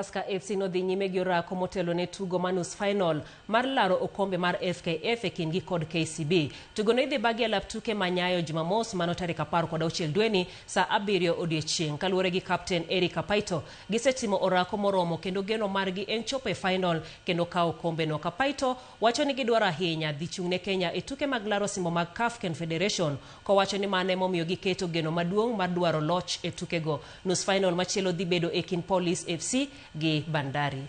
Tusker FC nodhi nyime gi orako motelo ne tugo mar nus final mar laro okombe mar FKF e kindgi kod KCB. Tugono idhi bagi e lap tuke ma Nyayo Jumamos mano tarik 16 dweni saa 7 odiechieng'. Kaluwore gi kapten Eric Kapaito, gisetimo orako moromo kendo geno margi en chopo e final kendo kawo okombeno. Kapaito wacho ni gidwaro ahinya dhi chung' ne Kenya e tuke mag laro osimbo mag CAF Confederation kowacho ni mano emomiyo giketo geno maduong' mar dwaro loch e tukego. Nus final machielo dhi bedo e kind Police FC gi Bandari.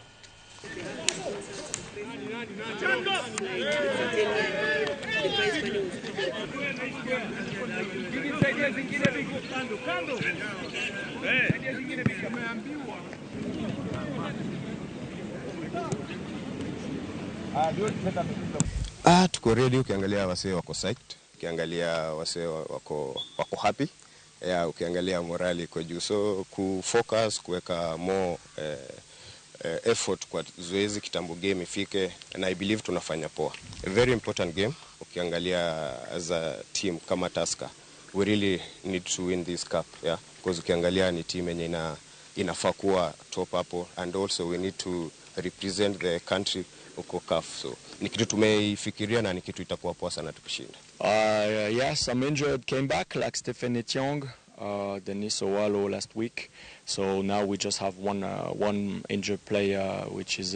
Tuko ready. Ukiangalia wasee wako psyched, ukiangalia wasee wako happy. Yeah, ukiangalia morali iko juu, so kufocus, kuweka more effort kwa zoezi kitambo game ifike, and I believe tunafanya poa. A very important game. Ukiangalia as a team kama Tusker, we really need to win this cup, yeah, because ukiangalia ni team yenye inafaa kuwa top hapo, and also we need to represent the country huko CAF, so ni kitu tumeifikiria na ni kitu itakuwa poa sana tukishinda. Yes, I'm injured, came back like Stephen Etiong, Denis Owalo last week. So now we just have one injured player, which is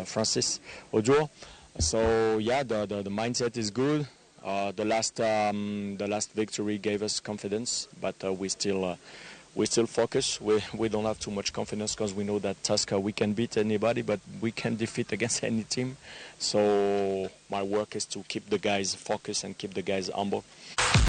Francis Oduor. So yeah, the mindset is good. The last victory gave us confidence, but we still focus. We don't have too much confidence because we know that Tusker, we can beat anybody, but we can defeat against any team. So my work is to keep the guys focused and keep the guys humble.